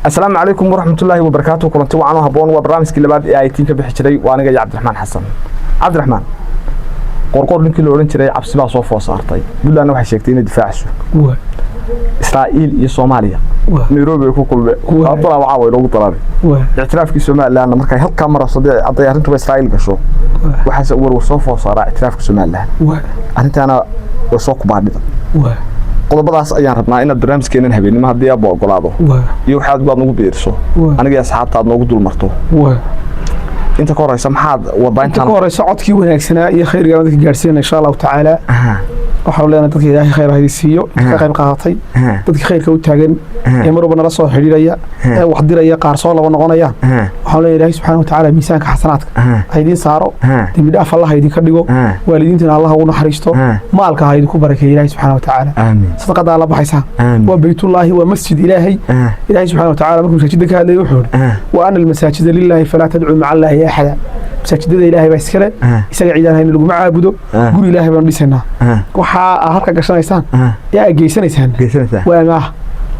Asalaamu calaykum waraxmatullaahi wabarakaatu. Kulanti wacan oo haboon. Waa barnaamijkii labaad ee ay tiin ka bixi jiray. Waa aniga iyo Cabdiraxmaan Xasan. Cabdiraxmaan Qorqor, ninkii la odhan jiray, cabsi baa soo food saartay. Puntlandna waxay sheegtay inay difaacayso Israa'iil iyo Soomaaliya. Nairobi ay ku kulmeen. Abdullah waxaa way loogu dararay ictiraafkii Somalilandna. Markay halkaa marayso, hadday arrintuba Israa'iil gasho, waxaase warwar soo food saaraa ictiraafka Somaliland. Arrintaana way soo kubaadhida. Qodobadaas ayaan rabnaa inaad barnaamijkeenan habeennimo, haddii aabba ogolaado, iyo waxaad baad nagu biiriso, aniga iyo asxaabta aad noogu dul marto. Inta ka horeysa maxaad wadaa? Inta ka horeysa, codkii wanaagsanaa iyo khayrgaan dadka gaadhsiinaya, insha Allahu tacaala. Waxaanu leenahay dadka Ilaahay khayr ha siiyo, inta ka qayb qaadatay, dadka khayrka u taagan ee mar walba nala soo xidhiidhaya ee wax diraya, qaar soo laba noqonayaan. Waxaanu leenahay Ilaahay subxaana watacaala miisaanka xasanaadka ha idiin saaro, dembi dhaaf Allah ha idinka dhigo, waalidiintana Allah ugu naxariisto, maalka ha idinku barakeeyo Ilaahay subxaana watacaala. Sadaqadaa la baxaysaan waa baytullaahi, waa masjid Ilaahay. Ilaahay subxaana watacaala markuu masaajidda ka hadlayay wuxuu yidhi: "Wa ana almasaajida lilaahi falaa tadcuu maca allaahi axada." Masaajidada Ilaahay baa iskale, isaga ciidaan hayna laguma caabudo. Guri Ilaahay baanu dhisaynaa. Waxaa aad halka gashanaysaan ee aad geysanaysaan waa amaah.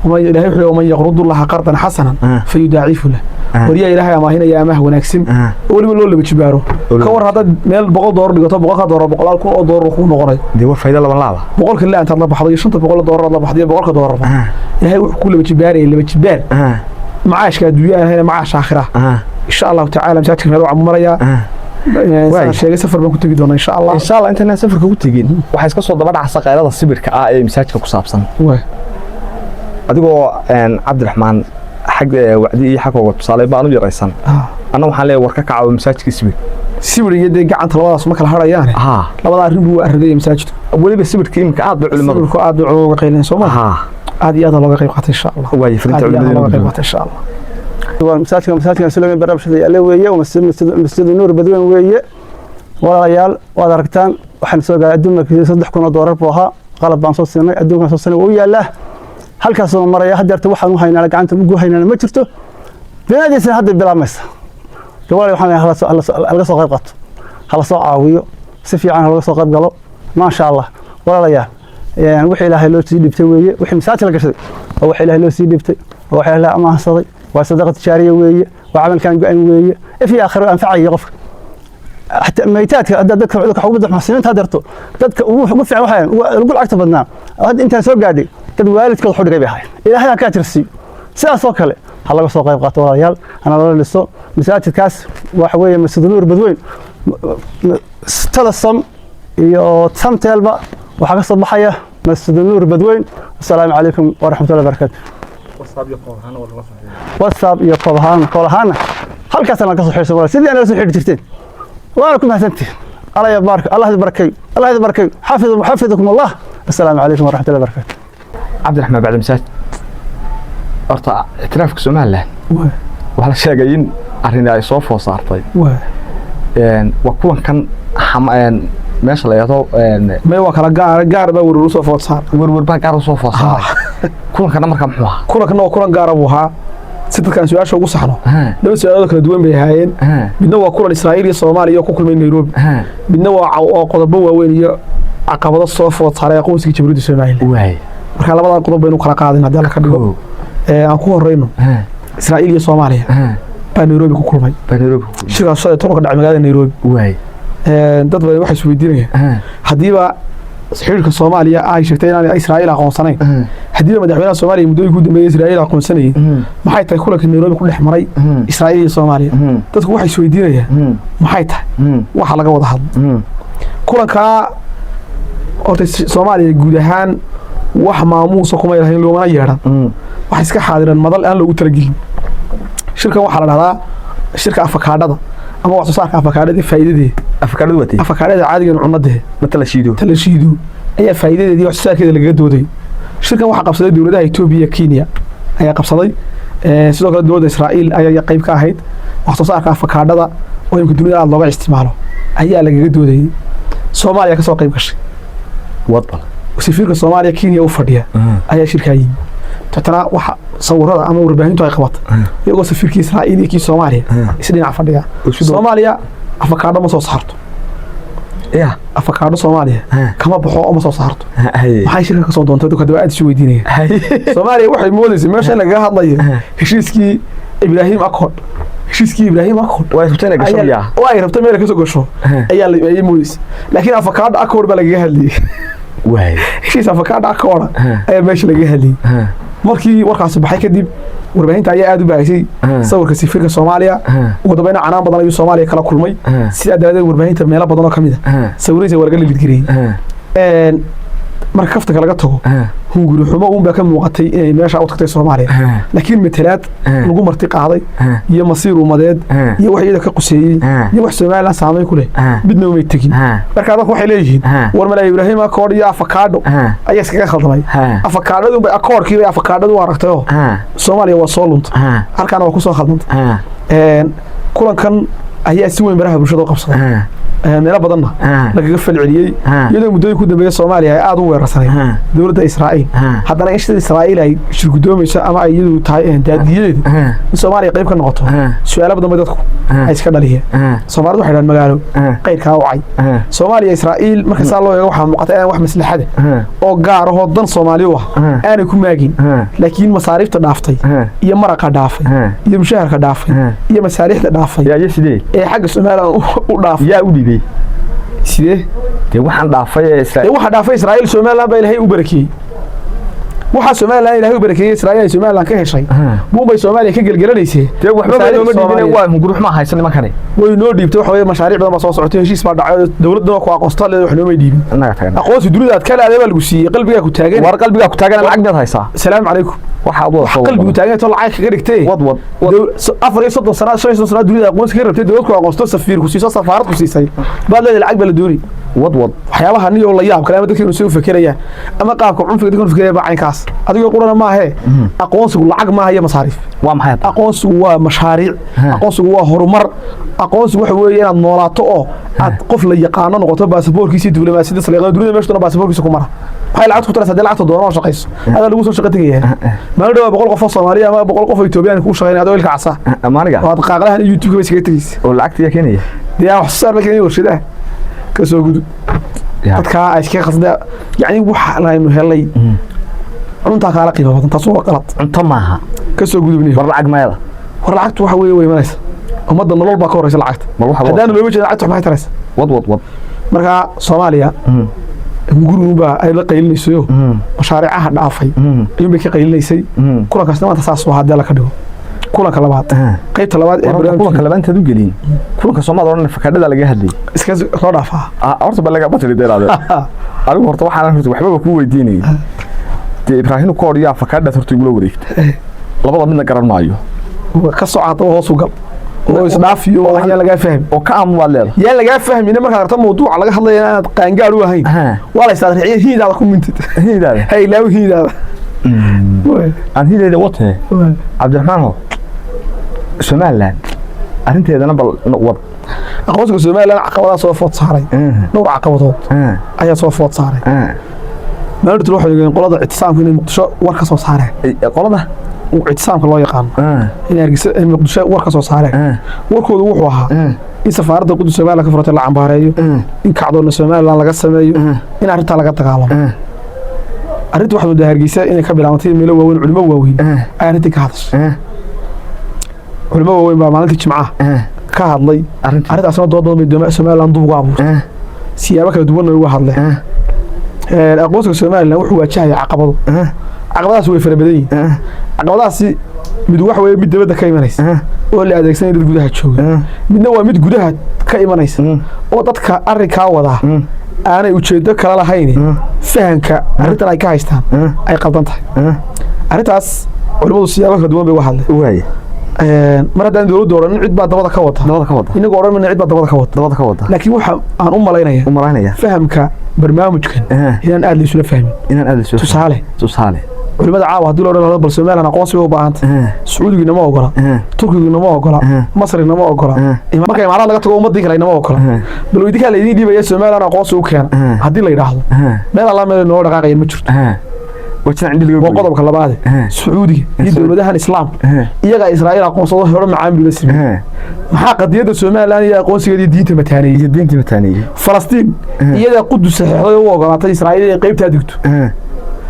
Ilahay wuxuu: "Waman yaqrudu llaha qardan xasanan fayudaacifu lah." Waryaa Ilaahay amaahinaya amaah wanaagsan oo weliba loo laba jibaaro. Ka war haddaad meel $100 dhigato, $100-ka boqolaal kun oo doolar kuu noqonayo. Dee war fayda laban laaba. Boqolka la intaad la baxdo iyo $500 aad la baxdo iyo $100-ba, Ilaahay wuxuu ku laba jibaaraya laba jibaar macaashka adduunya ahayna macaash aakhira, insha Allahu tacaala. Masaajidka meel waxaan marayaa, sheegay, safar baan ku tegi doonaa, insha Allah. Insha Allah. Intaynaan safarka ku tegin, waxaa iska soo daba dhacsa qaylada sibirka ah ee masaajidka ku saabsan. Adigoo Cabdiraxmaan xag wacdi iyo xagooga tusaale baan u yaraysan, anna waxaan leeyahay war ka kaca masaajidka sibir. Sibir iyo dee gacanta labadaas ma kala harayaane. Labada arrin buu aragaya masaajidku. Weliba sibirka iminka aad bay culimadu Sibirku aad bay uga qayleen, soo ma? Aad iyo aad looga qayb qaatay, insha Allah. Waayo frinta Aad iyo aad culimada looga qayb qaatay, insha Allah. Waa masaajidka Suleyman barnaamijka yaale weeye, waa masjid Nuur Badweyn weeye. Walaalayaal, waad aragtaan, waxaan soo gaaray adduunka $3,000 buu ahaa. Qalab baan soo siinay, adduunkan soo siinay, wuu yaalaa, halkaasoo maraya. Haddeerta waxaan u haynaa, gacanta ugu haynana ma jirto. Binaadiisana hadda bilaabmaysa. Walaal, waxaan leeyahay halaga soo qayb qaato, hala soo caawiyo, si fiican halaga soo qayb galo, maasha Allah. Walaalayaal, wixii Ilaahay loo sii dhibtay weeye. Wixii masaajidka la gashaday waa wax Ilaahay loo sii dhibtay, waa wax Ilaahay amaansaday, waa sadaqa tijaariya weeye, waa camalkan go-an weeye, if iyo aakhiro anfacaya qofka, xataa maytaadka. Hadda dadka ugu muxsiniinta hadeerto, dadka ugu fiican, waxay ugu lacagta badnaa hadda intaan soo gaadhay, dad waalidkood xudhigay bay ahaayeen. Ilaahay ha ka ajirsiiyo. Sidaas oo kale ha laga soo qayb qaato, walaalayaal, hana lala dhiso masaajidkaas. Waxa weeye Masjid Nuur Badweyn. Telesom iyo Samtelba waxaa ka soo baxaya Masjid Nuur Badweyn. Asalaamu calaykum waraxmatullahi wabarakaatu. WhatsApp iyo koob ahaan, kool ahaana halkaasna ka soo xiriirsan, walaal, sidii nala soo xiriiri jirteen. Waana ku mahadsantihin. Allah ya baarka, Allah idin barakeeyo, Allah idin barakeeyo. Xafidu xafidakum Allah. Asalaamu calaykum waraxmatullahi wabarakaatu. Cabdiraxmaan, bacda masaajid, horta ictiraafka Somaliland waxaa la sheegay in arrini ay soo food saartay. Waa kuwankan meesha la yidhahdo May, waa kala gaar gaar baa werwer usoo food saar. Werwer baa gaar usoo food saaray. Kulankana markaa muxuu ahaa? Kulankana waa kulan gaara buu ahaa. Si dadkaan su-aasha ugu saxno, laba su-aalood kala duwan bay ahaayeen. Midna waa kulan Israa'iil iyo Soomaaliya oo ku kulmay Nairobi, midna waa oo qodobo waaweyn iyo caqabado soo food saaray aqoonsiga Jamhuuriyadda Somaliland. Marka labadaa qodob baynu kala qaadin haddii Alla ka dhigo. Aan ku horeyno Israa'iil iyo Soomaaliya baa Nairobi ku kulmay. Baa Nairobi ku kulmay. Shirkaas shalay tobanka dhacay magaalada Nairobi. Dad badan waxay isweydiinayaan, haddiiba xiriirka Soomaaliya ay sheegtay inaan Israa'iil aqoonsanayn, haddiiba madaxweynaha Soomaaliya muddooyinkii u dambeeyay Israa'iil aqoonsanayay, maxay tahay kulanka Nairobi ku dhex maray Israa'iil iyo Soomaaliya? Dadku waxay isweydiinayaan maxay tahay waxa laga wada hadlo kulankaa. Horta Soomaaliya guud ahaan wax maamuusa kuma lahayn, loomana yeedhan. Waxay iska xaadireen madal aan loogu talagelin. Shirkan waxaa la dhahdaa shirka afakaadhada ama wax soo saarka afakaadhada faa'iidadeeda. Afakaadhadu watay. Afakaadhada caadigan cunadee. Mata la shiido. Ta la shiido ayaa faa'iidadeedii wax soo saarkeeda lagaga dooday. Shirkan waxaa qabsaday dowladaha Etoobiya iyo Kenya ayaa qabsaday. Sidoo kale dowladda Israa'iil ayaa qayb ka ahayd. Wax soo saarka afakaadhada oo imika dunida aada looga isticmaalo ayaa lagaga doodayay. Soomaaliya kasoo qayb gashay. Wadal. Safiirka Soomaaliya Kenya u fadhiya ayaa shirkaa yimi. Totana waxa sawirada ama warbaahintu ay qabatay iyagoo safiirkii Israa'iil iyo kii Soomaaliya is dhinac fadhiya. Soomaaliya afakaadho ma soo saarto. Ya. Afakaadho Soomaaliya kama baxo oo ma soo saarto. Haye. Maxay shirka ka soo doontay dadku hadda waa aad isu weydiinaya. Haye. Soomaaliya waxay moodaysay meesha in lagaga hadlayo heshiiskii Ibrahim Accord, heshiiskii Ibrahim Accord. Way rabtay inay gasho miyaa? Oo ay rabtay meel ka soo gasho ayaa ayay moodaysay, laakiin afakaadho Accord baa lagaga hadlayay. Waay. Heshiis afakaadho Accord ayaa meesha lagaga hadlayay. Markii warkaasi baxay kadib, warbaahinta ayaa aad u baahisay sawirka safiirka Soomaaliya. Ugu dambayna canaan badan ayuu Soomaaliya kala kulmay. Sidaa daraadeed warbaahinta meelo badan oo ka mid a sawiradiisa waa laga lilidgareeyey. Marka kaftanka laga tago, hunguri xumo uun baa ka muuqatay inay meesha u tagtay Soomaaliya, laakiin matalaad lagu marti qaaday iyo masiir umadeed iyo wax iyada ka quseeyey iyo wax Somaliland saameyn ku leh midna umay tegin. Marka dadku waxay leeyihiin, war malaa Ibraahim Accord iyo afakaadho ayaa iskaga khaldamay. Afakaadhadu bay Accordkii bay afakaadhadu u aragtayoo Soomaaliya waa soo luntay, halkaana waa ku soo khaldantay. Kulankan ayaa si weyn baraha bulshada u qabsaday, meelo badanna lagaga falceliyey, iyadoo muddooyin ku dambeeya Soomaaliya ay aada u weerarsanayd dowladda Israa'iil. Haddana in sida Israa'iil ay shirgudoomayso ama ay iyadu tahay daadiyadeedu in Soomaaliya qayb ka noqoto, su-aalo badan bay dadku ay iska dhaliyeen. Soomaalidu waxay dhahaan magaalo qayrkaa wacay Soomaaliya Israa'iil. Marka saa loo eego, waxaa muuqata inaan wax maslaxada oo gaar ahoo dan Soomaali u ah aanay ku maagin, laakiin masaariifta dhaaftay iyo maraqa dhaafay iyo mushaharka dhaafay iyo masaariixda dhaafay Yaa iyo sidee? ee xagga Somaliland u dhaafay. Yaa u dhiibay? Sidee? Dee waxaan dhaafay ee Dee Israa'iil. Waxaa dhaafay Israa'iil, Somaliland baa Ilaahay u barakeeyey. Waxaa Somaliland Ilaahay u barakeeyey Israa'iil ay Somaliland ka heshay buunbay Soomaaliya ka gelgelanaysay. Dee waxba ba Masaariixda looma dhiibin. Soomaaliya. Waa hunguri xumaa haysan nimankani. Way noo dhiibtay. Waxa weeye mashaariic badan baa soo socotay, heshiis baa dhacay, dowladna waa ku aqoonsata leedahay, wax noomay dhiibin. Annaga tagana. Aqoonsi dunida aad ka leedahay baa lagu siiyey, qalbigaa ku taagan. War qalbigaa ku taagan, lacag miyaad haysaa? Salaamu calaykum. Waxa aad wada soo Qalbigu taagan too lacag kaga dhigtay. Wad wad wad. 34 sano, 35 sano dunida aqoonsi ka rabtay, dowlad ku aqoonsato, safiir ku siiso, safaarad ku siisay baad leedahay lacag baa la doonay. Wad wad. Waxyaabaha niyo la yaab kale ama dadkeenu si u fekerayaan ama qaabka cunfiga dadkeenu fekeraya baa caynkaas adigoo qurana maahe. Aqoonsigu lacag maaha iyo masaariif. Waa maxay hadda? Aqoonsigu waa mashaariic, aqoonsigu waa horumar, aqoonsigu waxa weeye inaad noolaato oo aad qof la yaqaano noqoto, baasaboorkiisa iyo diblomaasiyadda saliiqada dunida meesha baasaboorkiisa ku mara. Maxay lacagtu ku taraysaa haddii lacagta doono oo shaqayso adaa lagu soo shaqo tegaya? Maalin dhawaa 100 qof oo Soomaaliya ama 100 qof oo Etoobiyaan kuu shaqeynaya adoo ilka casa Amaaniga. oo aad qaaqlahan iyo YouTube-ka ba iskaga tegaysa. Oo lacagta yaa keenaya? Dee aan wax soo saar la keenay warshadaha ka soo gudub. Yaa. Dadkaa ay iskaga khasda, yacni waxa aynu helay cuntaa kaala qiimo badan, taas waa qalad. Cunto maaha. Ka soo gudubniyo. War lacag mayada. War lacagtu waxa weeye way imanaysa, ummadda nolol baa ka horeysa lacagta. Bal waxa Haddaan looga jeeda lacagta, maxay taraysa? Wad wad wad. Marka Soomaaliya gurigunbaa ay la qaylinaysayo, mashaariicaha dhaafay ayuunbay ka qaylinaysay. Kulankaasna maanta saas waa haddii la ka dhigo kulanka labaad, qaybta labaad ee War kulanka barnaamijka. labaad intaad u gelin, kulanka Soomaalida odhan fakadhada laga hadlayay. Iska soo dhaafaa. Ah, horta ba laga batali deeraade. Adigu horta waxaan horta waxbaba kuu weydiinayay dee Ibraahim Koor iyo fakadhada horta igula wareegta, labada midna garan maayo. Ka soco haddaba, hoos u gal oo isdhaafiyo oo yaa lagaa fahmi. Oo ka aamu baad leedahay. Yaa lagaa fahmina markaad aragto mawduuca laga hadlaya inaad qaangaar u ahayn. Waa la isaadraciya, hiidaada ku mintid. Hidaada. Ha ilaawi hiidaada. Aan hidayda watee. Cabdiraxmaan ho, Somaliland arrinteedana bal wad. Aqoonsiga Somaliland caqabadaa soo food saaray, dhowr caqabadood ayaa soo food saaray. Maalintu waxay ogeeyeen qolada Ictisaamka inay Muqdisho war ka soo saareen. Qolada? Ictisaamka loo yaqaano in Hargeysa, in Muqdisho war ka soo saareen. Warkoodu wuxuu ahaa in safaaradda Qudus Somaliland ka furatay la cambaareeyo, in kacdoonna Somaliland laga sameeyo, in arrintaa laga dagaalamo. Arrinta waxaa moodaa Hargeysa inay ka bilaabantay meelo waaweyn. Culimo waaweyn ay arrintii ka hadashay, culimo waaweyn baa maalintii Jimcaha ka hadlay. Arrintii. Arrintaasna dood badan bay Somaliland dub uga abuurtay, siyaabo kala duwanna way uga hadleen. Aqoonsiga Somaliland wuxuu waajahaya caqabado. Caqabadahaasi way fara badan yihiin. Caqabadahaasi mid waxa weeye mid dibadda ka imanaysa oo la adeegsanaya dad gudaha jooga, midna waa mid gudaha ka imanaysa oo dadka arrinkaa wadaa aanay ujeedo kala lahayn, fahanka arrintan ay ka haystaan ay qaldan tahay. Arrintaas culimmadu siyaabo kala duwan bay uga hadleen. Waaya. Mar haddaan dowladdu odhanin cid baa dabada ka wata, Dabada ka wada. Inagoo odhan mayna cid baa dabada ka wata. Dabada ka wada. Laakiin waxa aan u malaynaya U malaynaya fahamka barnaamijkan inaan aad la isula fahmin. Inaan aad isu Tusaale, Tusaale. Culimada caawa haddii loo odhan bal Somaliland aqoonsi bay u baahanta, Sacuudigu inama ogola, Turkigu inama ogola, Masri inama ogola, marka Imaaraad laga tago ummadii kale inama ogola, bal idinkaa la idiin dhiibaya Somaliland aqoonsi u keena haddii la yidhaahdo, meel alla meel noo dhaqaaqaya ma jirto. Waa jinac indhi laga Waa gooyey. qodobka labaade. Sacuudiga iyo dowladahan Islaamka iyagaa Israa'iil aqoonsado, hore macaamil la sameeyey. Maxaa qadiyadda Somaliland iyo aqoonsigeeda iyo diinta mataaneeyey? Iyo diintii mataaneeyey. Falastiin iyadaa Qudus saxeexday oo u ogolaatay Israa'iil inay qaybtaa degto.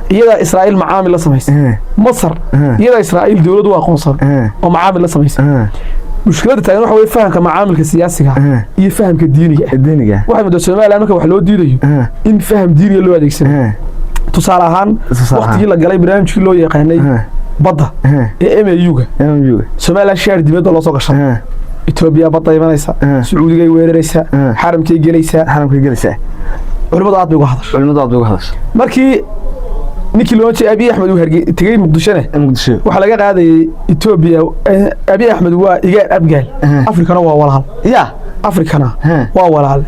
Iyadaa Israa'iil macaamil la samaysay. Masar iyadaa Israa'iil dowlad u aqoonsan oo macaamil la samaysay. Mushkiladda taagan waxa weye fahamka macaamilka siyaasiga iyo fahamka diiniga ah. Diiniga. Waxay muddo Somaliland marka wax loo diidayo in faham diiniga loo adeegsanayo. Tusaale ahaan, Tusaale ahaan. waqtigii la galay barnaamijkii loo yaqaanay badda ee MAU-ga, MU. Somaliland shaar dibadda loo soo gashay. Etoobiya badda imanaysa, Sacuudigay weeraraysaa, xaramkay gelaysaa. Xaramkay gelaysaa. Culimmadu aad bay uga hadashay. Culimadu aad bay uga hadashay. Markii ninkii loo jeeday Abiy Axmed uu tegey Muqdishona, Muqdisho, waxaa laga qaadayay Etoobiya. Abiy Axmed waa igaar Abgaal, Afrikana waa walaal. Ya. Afrikana waa walaal,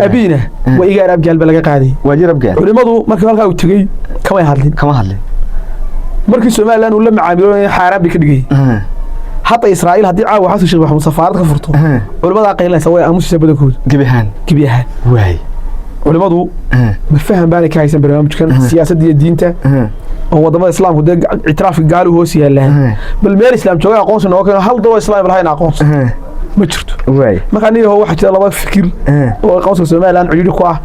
Abiyna waa igaar Abgaal baa laga qaadayay. Waa jir Abgaal. Culimmadu markii halkaa uu tegey kamay hadlin. Kama hadlin. Markii Somaliland uu la macaamiloonayay xaaraan bay ka dhigayay. Hadda Israa'iil haddii caawa Xasan Sheekh Maxamuud safaarad ka furto, culimmadaa qaylinaysa, way aamusaysaa badankoodu. Gebi ahaan. Gebi ahaan. Waay. Culimmadu ma faham baanay ka haysan barnaamijkan siyaasadda iyo diinta oo wadamada Islaamku dee ictiraafka gaalu hoos yaallaan. Bal meel Islaam jooga aqoonsi nooga keeno, hal dalo Islaam lahayn aqoonsi ma jirto. Waay. Marka aniga waxaa jira laba fikir oo aqoonsiga Somaliland cidhiidhi ku ah.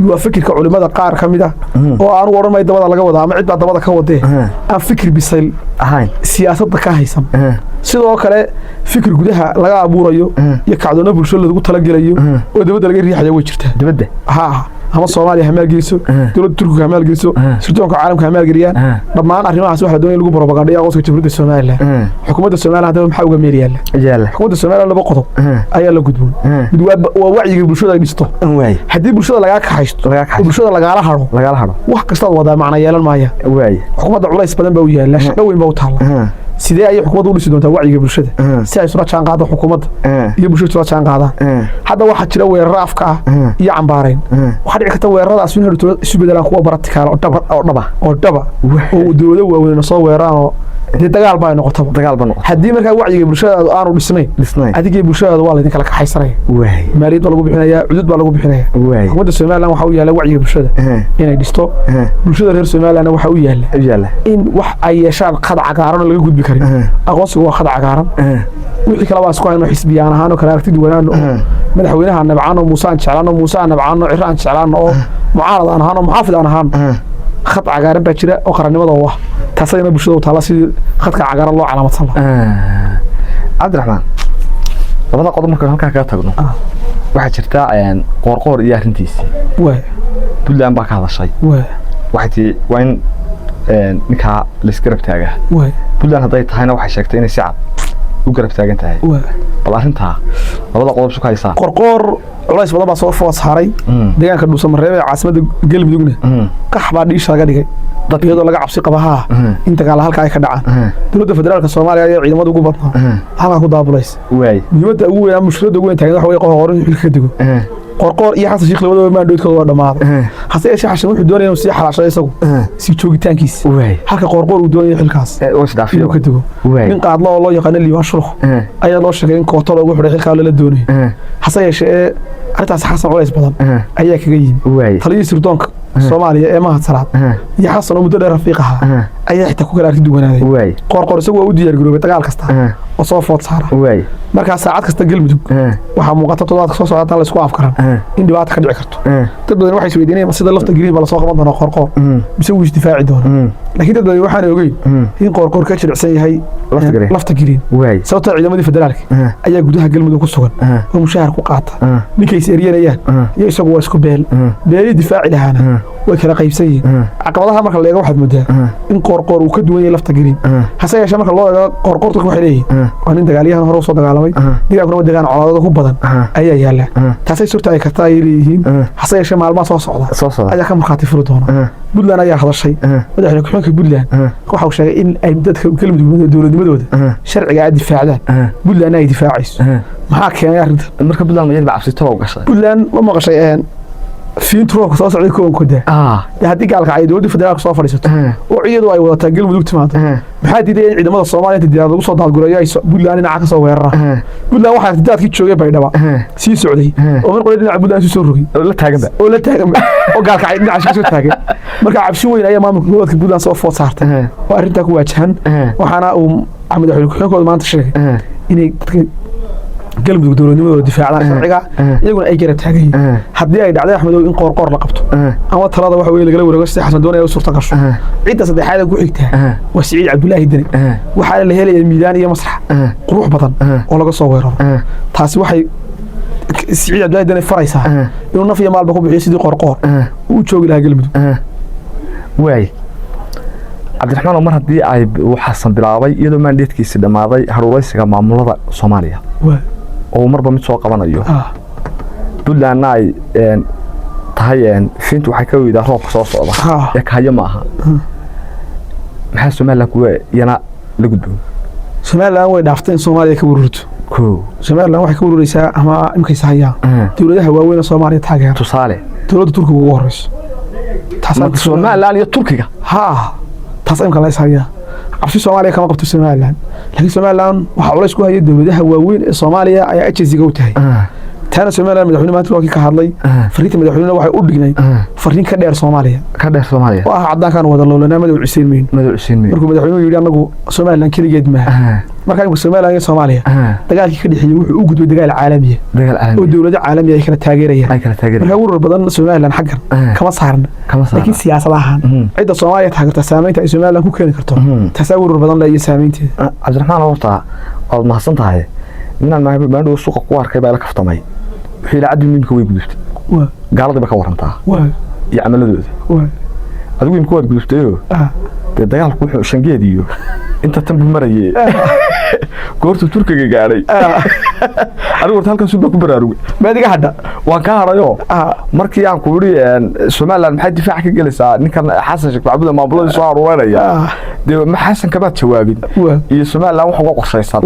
Waa fikirka culimada qaar ka mid ah oo anugu odhan maayo dabada laga wadaa ama cid baa dabada ka wadee, aan fikir bisayl ahayn siyaasadda ka haysan. Sidoo kale fikir gudaha laga abuurayo iyo kacdoonno bulsho lagu talagelayo oo dibadda laga riixayo way jirtaa. Dibadda. Ha, ama Soomaaliya ha maalgeliso, dowladda Turkiga ha maalgeliso, sirdoonka caalamka ha maalgeliyaan. Dhammaan arrimahaas waxaa la doonaya in lagu propagandheeyo aqoonsiga Jamhuuriyadda Somaliland. Xukuumadda Somaliland haddaba maxaa uga meel yaalla? Yaalla. Xukuumadda Somaliland laba qodob ayaa la gudboon. Mid waa wacyiga bulshada ay dhisto. Waay. Haddii bulshada lagaa kaxaysto lagaa oo kaxaysto, bulshada lagaala haro, lagala haro, wax kastaad wadaa macna yeelan maaya. Waay. Xukuumadda culays badan baa u yaalla, shaqo weyn baa u taalla. Sidee ayay xukuumadda u dhisi doontaa wacyiga bulshada si ay isula jaan qaado, xukuumadda iyo bulshada isula jaan qaadaan? Hadda waxaa jira weeraro afka ah iyo cambaarayn. Waxaa dhici karta weeraradaas in hadhowto isu bedelaan kuwa practical oo dhaba, oo dhaba, oo dhaba oo dowlado waaweyn soo weeraraan oo dee dagaal baa ay noqotaba. Dagaal ba noqota. Haddii markaa wacyiga bulshadaadu aanu dhisnayn, dhisnayn, adigii bulshadaadu waa laydin kala kaxaysanaya. Waay. Maaliyad baa lagu bixinayaa, cudud baa lagu bixinaya. Waay. Xukuumadda Somaliland waxaa u yaalla wacyiga bulshada inay dhisto. Bulshada reer Somalilandna waxaa u yaalla u yaalla in wax ay yeeshaan khad cagaaran oo laga gudbi karin. Aqoonsigu waa khad cagaaran. Wixii kale waa isku hayno, xisbiyaan ahaan oo kale aragti duwanaan oo madaxweynaha nabcaan oo Muuse aan jeclaan oo Muuse aan nabcaan oo Ciro aan jeclaan oo mucaarad aan ahaan oo muxaafid aan ahaan, khad cagaaran baa jira oo qarannimada u ah. Taasayna bulshada u taalla sidii khadka cagaaran loo calaamadsan lahaa. Cabdiraxmaan, labada qodob markaan halkaa kaga tagno, waxaa jirta Qoorqoor iyo arrintiisii. Waay. Puntland baa ka hadashay. Waay. Waxay tii waa in ninkaa laisgarab taagaa. Waay. Puntland hadday tahayna waxay sheegtay inay si cad u garab taagan tahay. Waay. Bal arrintaa labada qodob isu ka haysaa. Qorqoor culays badan baa soo food saaray. Deegaanka Dhuusamareeb ee caasimadda Galmudugna qax baa dhiisha laga dhigay iyadoo laga cabsi qaba haa in dagaala halka ay ka dhacaan. Dowladda federaalka Soomaaliya ayaa ciidamada ugu badnaa halkaa ku daabulaysa. Waay. Muhiimadda ugu weyn ama mushkiladda ugu weyn taagan waxa weye Qoorqoor inuu xilka ka dego. Qoorqoor iyo Xasan Sheekh labadaba maandhoodkooda waa dhammaaday. Hase yeeshee Xasan wuxuu doonaya inuu sii xalaashado isagu sii joogitaankiisa, halka Qoorqoor uu doonayo xilkaas oo isdhaafiyo inuu ka dego. Nin qaadlo oo loo yaqaano Liibaan Shuruk ayaa loo sheegay in kooto loogu xidhay xilkaa lala doonayo. Hase yeeshee arrintaas Xasan culays badan ayaa kaga yimi. Taliyihii sirdoonka Soomaaliya ee Mahad Salaad iyo Xasan oo muddo dheer rafiiq ahaa ayaa xitaa ku kala aragti duwanaaday. Qoorqoor isagu waa u diyaar garoobay dagaal kasta oo soo food saara. Markaa saacad kasta Galmudug waxaa muuqata toddobaadka soo socda haddaan la isku afkaran in dhibaata ka dhici karto. Dad badan waxay isweydiinayaan sida lafta green baa lasoo qaban doonaa Qoorqoor mise wuu isdifaaci doonaa? Laakiin dad badan waxaanay ogeyn in Qoorqoor ka jilicsan yahay Lafta Green. Lafta Green, sababtoo ciidamadii federaalka ayaa gudaha Galmudug ku sugan oo mushahar ku qaata. Ninkay is eryanayaan iyo isagu waa isku beel, beelihii difaaci lahaana way kala qaybsan yihiin. Caqabadaha marka la eego waxaad moodaa in Qoorqoor uu ka duwan yahay lafta Green. Hase yeeshee marka loo eego Qoorqoor, dadku waxay leeyihiin waa nin dagaalyahan hore usoo dagaalamay, deegaankuna waa deegaan colaadada ku badan ayaa yaala, taasay surta ay kartaa ayay leeyihiin. Hase yeeshee maalmaha soo socda soo socda ayaa ka markhaati furi doona. Puntland ayaa hadashay. Madaxweyne ku-xigeenka Puntland waxa uu sheegay in ay dadka Galmudug dowladnimadooda sharciga ay difaacdaan, Puntlandna ay difaacayso. Maxaa keenay arrintan? Marka Puntland ma yar ba cabsi tolo gashay? Puntland ma maqashay? Fiintu roobka soo socday koonkoda. Dee haddii gaalka ay dowladda federaalka soo fadhiisato oo iyadu ay wadataa Galmudug timaado, maxaa diiday in ciidamada Soomaaliya inta diyaarad lagu soo daadgurayo ay Puntland dhinaca ka soo weeraraan? Puntland waxaa irtidaadkii joogay Baydhaba sii socday oo mar qole dhinaca Puntland isu soo rogay. Oo la taaganba. Oo la taagan oo gaalka ay dhinaca ka soo taagan. Marka cabsi weyn ayaa maamulka gobolka Puntland soo food saartay oo arrintaa ku waajahan, waxaana uu madaxweyne ku-xigeenkooda maanta sheegay inay dadka Galmudug dowladnimadooda difaacdaan sharciga, iyaguna ay garab taagan yihiin. Haddii ay dhacday, Axmedow, in Qoorqoor la qabto ama talada waxa weye lagala wareego sida Xasan doonaya u suurta gasho, cidda saddexaad ee ku xigtaa waa Siciid Cabdulaahi Deni. Waxaana la helayaa miidaan iyo masrax qurux badan oo laga soo weeraro. Taasi waxay Siciid Cabdulaahi Deni faraysaa inuu naf iyo maalba ku bixiyo sidii Qoorqoor uu joogi lahaa Galmudug. Waay Cabdiraxmaan, oo mar haddii ay uu Xasan bilaabay, iyadoo mandatekiisi dhammaaday, haruuraysiga maamulada Soomaaliya oo marba mid soo qabanayo, Puntlandna ay tahay fiintu waxay ka weydaa roobka soo socda ee kahayo ma aha, maxaa Somaliland kuwa iyana la gudboon? Somaliland way dhaaftay in Soomaaliya ka ururto. Ko. Somaliland waxay ka urureysaa ama imkaysa hayaan dowladaha waaweyn ee Soomaaliya taageera. Tusaale? Dowladda Turkiga ugu horeyso. Taas marka Somaliland iyo Turkiga. Haa, taas imka la is hayaa. Cabsi Soomaaliya kama qabto Somaliland, laakiin Somaliland waxaa culays ku haya dowladaha waaweyn ee Soomaaliya ayaa agency-ga u tahay. Taana Somaliland madaxweyne maanta waa kii ka hadlay. Fariinta madaxweynena waxay u dhignay fariin ka dheer Soomaaliya. Ka dheer Soomaaliya. Oo ah caddaankaan wada loolanaa, madow cuseen mayno. Madow cuseen mayno. Markuu madaxweynuhu yidhi annagu Somaliland keligeed maaha. Marka imika Somaliland iyo Soomaaliya dagaalkii ka dhexeeyey wuxuu u gudbay dagaal caalamiya dagaal oo caalami dowlado caalami ay kala taageerayaan. Ay kala taageerayaan. Marka warar badan Somaliland xaggan kama saarna, kama saarna. Laakiin siyaasad ahaan cidda Soomaaliya taageerta saameynta ay Somaliland ku keeni karto, taasaa warar badan leh iyo saameynteeda. Cabdiraxmaan, horta waad mahadsan tahay. Ninaan maandhow suuqa ku arkay baa ila kaftamay. Wuxuu yidhi caddi imika way gudubtay, gaaladii ba ka warantaa iyo camaladooda. Adigu imika waad gudubtayoo dee dagaalku wuxuu shangeed iyo inta tan buu marayay goortuu Turkiga gaadhay. Adigu horta halkan suun baa ku baraarugay. Maad iga hadha. Waan ka hadhayoo markii aan ku idhi Somaliland maxay difaaca ka gelaysaa ninkan Xasan Sheekh Maxamuud ee maamuladii soo aruurinaya, dee ma Xasan kamaad jawaabin iyo Somaliland wax uga qorshaysan,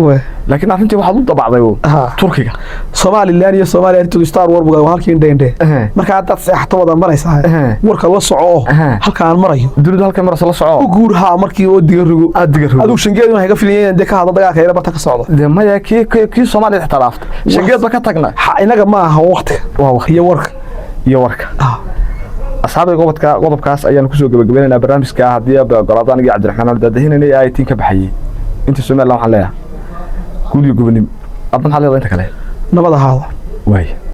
laakiin arrintii waxaad u dabacday oo Turkiga. Somaliland iyo Soomaaliya arrintoodu Star War buga waa halkii indhe. Marka haddaad seexato wada maraysaa, warka la soco oo halka aan marayo. Dunidu halkan maraysa la soco. U guur haa markii oo diga rogo. Aad diga rogo. Adigu shangeed waxay ka filayeen dee ka hadlo dagaalka yara barta ka socda. Dee maya, kii Soomaaliya xitaa dhaaftay, shangeed ba ka tagna. Inaga ma aha waqtiga. Waa waqti. Iyo warka. Iyo warka. Asxaabta, qodobka qodobkaas ayaan kusoo gabagabeynaynaa barnaamijka. Haddii aad ogolaado, anigii Cabdiraxmaan aan daadahinayna ee ay tiin ka baxayay inta Somaliland waxaan leeyahay guul iyo gobonimo. Adna maxaad leedahay inta kale? Nabad ahaada. Waay.